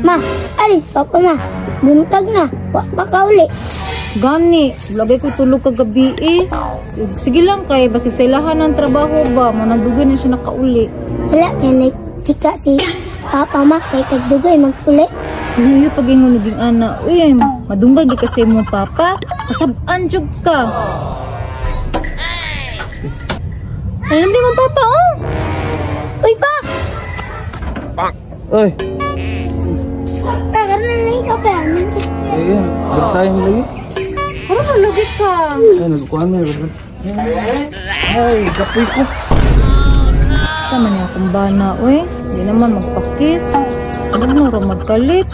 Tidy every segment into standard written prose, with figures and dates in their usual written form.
Ma, alis papa ma. Buntag na, wa pa kauli. Gani, lagay ko tulog kagabi eh. Sige lang kay basig sa ilahan ng trabaho ba, manadugay na siya nakauli. Wala kay na chika si papa ma kay tagdugay maguli. Luyo pag ingon naging ana, uy, madunggay di kasi mo papa. Kasab-an jud ka. Alam di mo papa oh. Uy pa. Oy. Ah, karon na lang kape. Ayun, tayo mo lagi. Karon na lagi ka. Ay, nagkukuhan mo. Ay, kapoy ko. Sama niya akong bana, uy. Hindi naman magpakis. Ano na rin magkalit.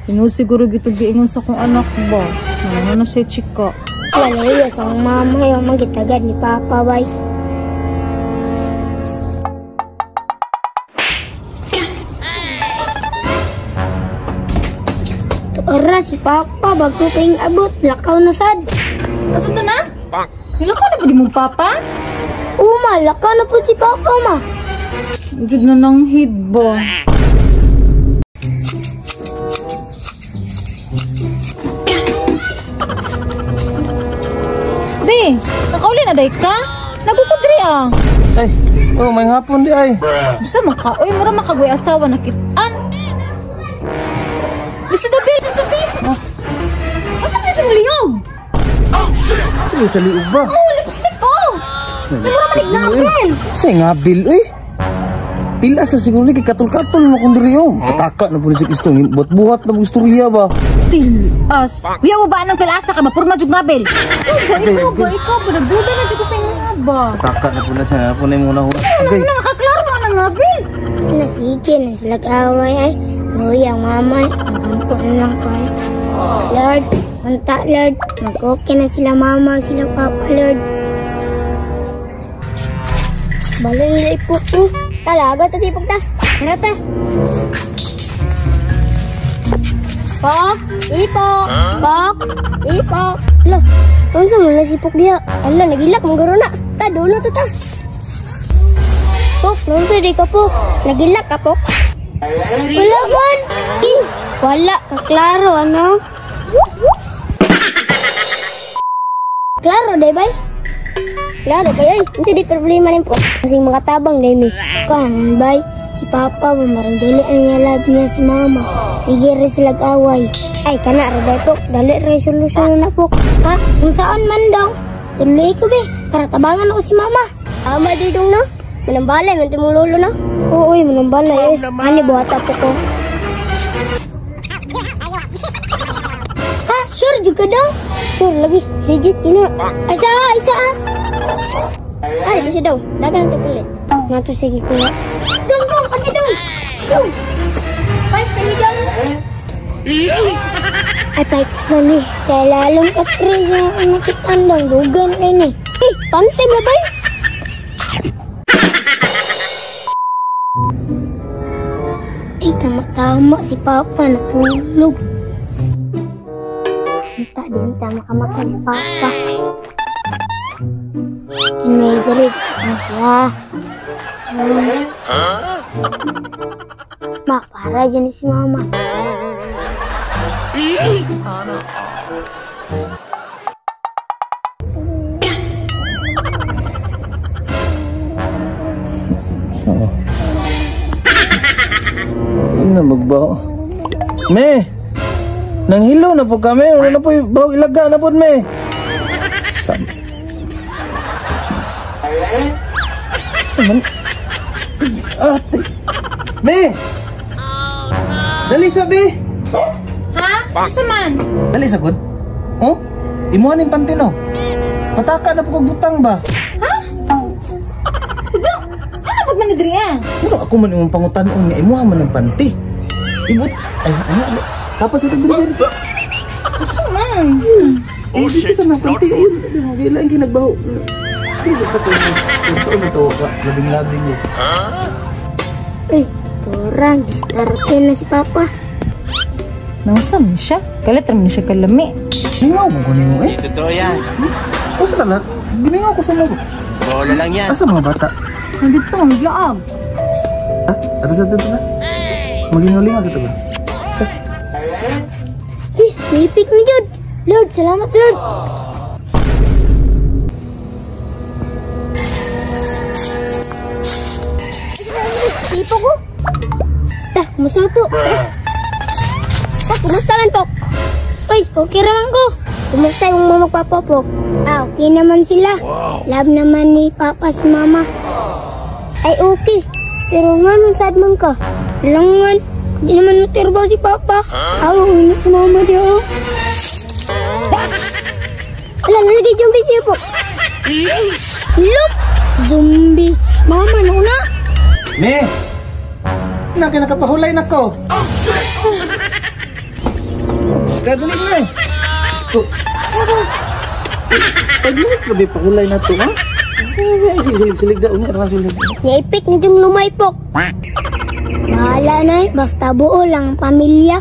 Ino siguro gito giingon sa kong anak ba. Ano na siya chika. Wala iya sa akong mama yung magitagad ni papa bay. Tuara si papa bago kayong abot. Lakaw na sad. Asa to na? Nilakaw na ba di mong papa? Uma, lakaw na po si papa ma. Jud na nang hid ba? Di, nakauli na day ka? Nagukudri ah. Ay, oh, may hapon di ay. Bisa maka, oy, mura makagoy asawa na kitaan. Mr. Dabil, Mr. Dabil. Asa man sa liog? Sige, sa liog ba? Oh, lipstick oh. Mura manig ngabil. Sa ngabil eh. Pila sa siguro ni katul-katul mo kung diri oh. Pataka na po ni si Kristo. Buhat-buhat na mo istorya ba? Tilas. Kuya mo ba anong tilasa ka ba? Puro majud ngabil. Ikaw ba? Ikaw ba? Nagduda na dito sa inyo nga ba? Pataka na po na siya. Ako na yung muna huna. Ano na nakaklaro mo ang ngabil? Nasige na sila away ay. Uy, ang mama. Magampo na lang ko ay. Lord, unta Lord. Mag-okay na sila mama, sila papa Lord. Balo nila ipok ko. Talaga, ito sipok ta. Tara ta. Pok, ipok, pok, ipok. Ala, ano sa mga sipok diya? Ala, nagilak, manggaro na. Ta, dulo to ta. Pok, ano di ka pok? Nagilak ka pok? Wala man. Eh, wala ka, klaro, ano? Klaro, day bay? Klaro kayo eh. Unsa di problema nin po? Kasing mga tabang day mi. Kan bay, si papa ba marang dili ang niya love niya si mama. Sige rin sila away. Ay kana ra day po. Dali ra solusyon na po. Ha? Kung saan man dong? Tuloy ko be para tabangan ako si mama. Ama di dong no. Manambalay man timong lolo no. Oo, oy manambalay eh. Ani buhata po ko. Ha? Sure jud ka dong? Sure lagi. Legit kina. Isa ah, isa ah. Ay, ito siya daw. Dagan ang tagpilit. Nato sige kuya. Dong, dong! Kasi dong! Dong! Pas, ano dong? Ay, pipes na ni. Kaya lalong katris yung nakitaan dong. Dugan na ni. Eh, pante mo ba? Ay, tama-tama si Papa natulog. Unta din tama kamata si Papa. Inay-garid na siya. Ma, para dyan si Mama. Sana. Sana. Ano na magbaho? Me! Nanghilo na po kami. Ano na po baho ilaga na po, me. Saman? Ate. Me! Oh, no. Dali sa, be! Ha? Saman? Dali sa, good? Oh? Imuha ng panty, no? Pataka na po kag butang ba? Ha? Ito? Ano ba't man nidri, ah? Ano ako man imong pangutanon nga imuha man ng panty? Ibut. Ay, ano? Dapat sa tagdiri. Saman? Eh, dito sa mga panty. Ayun, kailangan ginagbaho. Ito, labing-labing eh. Uy, turang, diskarte na si Papa. Nausam siya. Kalit naman siya kalami. Mingaw mo kunin mo eh. Totoo yan. O sa tala, gimingaw ko sa mga. Bola lang yan. Asa mga bata? Nandito, ang laag. Ha? Ato sa tala? Magingaw-lingaw sa tala. Nipik ni jud. Lord, salamat Lord. Tipo ko. Ta, kumusta na to? Ta, kumusta man, Pok? Uy, okay raman ko. Kumusta yung mga magpapapok? Ah, okay naman sila. Love naman ni Papa si Mama. Ay, okay. Pero nga nun, sad man ka. Langan, di naman nutirbaw si Papa. Huh? Aw, hindi si Mama di, oh. Ala, lalagay zombie siya po. Look! Zombie. Mama, nauna. Me! Na, kinakapahulay na ko. Kadali na eh. 5 minutes labi pahulay na to, ha? Ay, silig-silig daw niya. Silig. Naipik ni Jung lumaypok. Bahala na eh, basta buo lang ang pamilya.